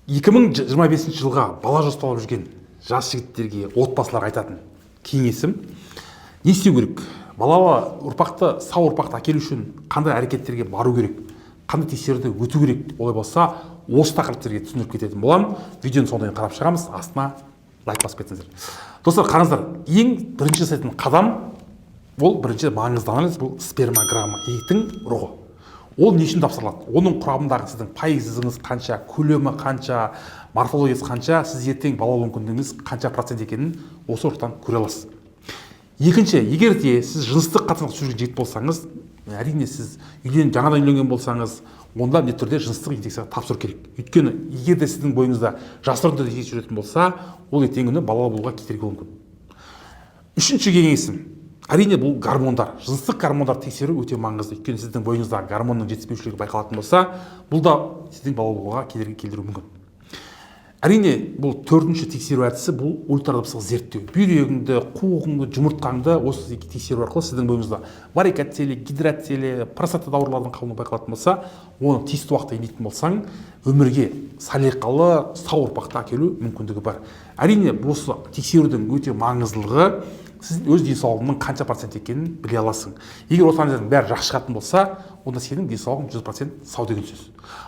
2025 жылға бала жоспарлап жүрген жас жігіттерге, отбасыларға айтатын кеңесім: не істеу керек? Балалы ұрпақты, сау ұрпақты әкелу үшін қандай әрекеттерге бару керек, қандай тексеруді өту керек? Олай болса, осы тақырыптерге түсіндіріп кететін боламын. Видеоның соңына дейін қарап шығамыз, астына лайк басып кетсеңіздер. Достар, қараңыздар, ең бірінші жасайтын қадам, ол бірінші маңызды анализ, бұл спермограмма, еттің ұрығы. Ол не үшін тапсырылады? Оның құрамындағы сіздің пайызыңыз қанша, көлемі қанша, морфологиясы қанша, сіз ертең бала болу мүмкіндігіңіз қанша процент екенін осы ұрықтан көре аласыз. Екінші, егер де сіз жыныстық қатынасқа түсіп жүрген жігіт болсаңыз, әрине, сіз жаңадан үйленген болсаңыз, онда міндетті түрде жыныстық инфекцияға тапсыру керек. Өйткені егер де сіздің бойыңызда жасырын түрде ВИЧ жүретін болса, ол ертеңгі күні балалы болуға кедергі болуы мүмкін. Үшінші кеңесім, әрине, бұл гормондар. Жыныстық гормондарды тексеру өте маңызды, өйткені сіздің бойыңызда гормонның жетіспеушілігі байқалатын болса, бұл да сіздің балалы болуға кедергі келтіруі мүмкін. Әрине, бұл төртінші тексеру әдісі, бұл ультрадыбыстық зерттеу. Бүйрегіңді, қуығыңды, жұмыртқаңды осы тексеру арқылы сіздің бойыңызда варикоцеле, гидроцеле, простатада аурулардың қалуы байқалатын болса, оны тиісті уақытта емдейтін болсаң, өмірге салиқалы, сау ұрпақты әкелу мүмкіндігі бар. Әрине, осы тексерудің өте маңыздылығы, сіз өз денсаулығыңның қанша процент екенін біле аласың. Егер осы анализдердің бәрі жақсы шығатын болса, онда сенің денсаулығың 100% сау деген сөз.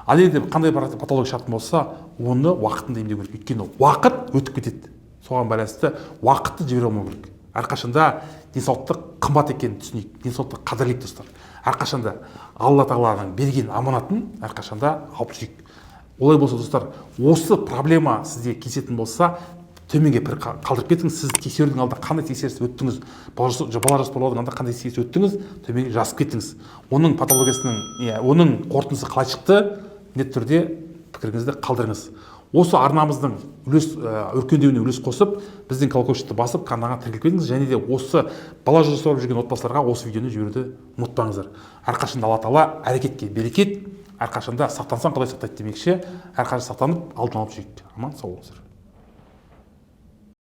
Ал енді қандай бір патология шығатын болса, оны уақытында емдеу керек, өйткені уақыт өтіп кетеді. Соған байланысты уақытты жібере алмау керек. Әрқашанда денсаулықты қымбат екенін түсінейік, денсаулықты қадірлейік, достар. Әрқашанда Алла Тағаланың берген аманатын әрқашанда алып жүрейік. Олай болса, достар, осы проблема сізде кездесетін болса, төменге пікір қалдырып кетіңіз. Сіз тексерудің алдында қандай тексеріс өттіңіз, бала жоспарлаудың алдында қандай тексеріс өттіңіз, төменге жазып кетіңіз. Оның патологиясының, иә, оның қорытындысы қалай шықты, міндетті түрде пікіріңізді қалдырыңыз. Осы арнамыздың өркендеуіне үлес қосып, біздің колокольчикті басып, каналға тіркеліп кетіңіз және де осы бала жоспарлап жүрген отбасыларға осы видеоны жіберуді ұмытпаңыздар. Әрқашанда Алла Тағала әрекетке берекет, әрқашанда сақтансаң, Құдай сақтайды демекші, әрқашан сақтанып, алдын алып жүрейік. Аман сау болыңыздар.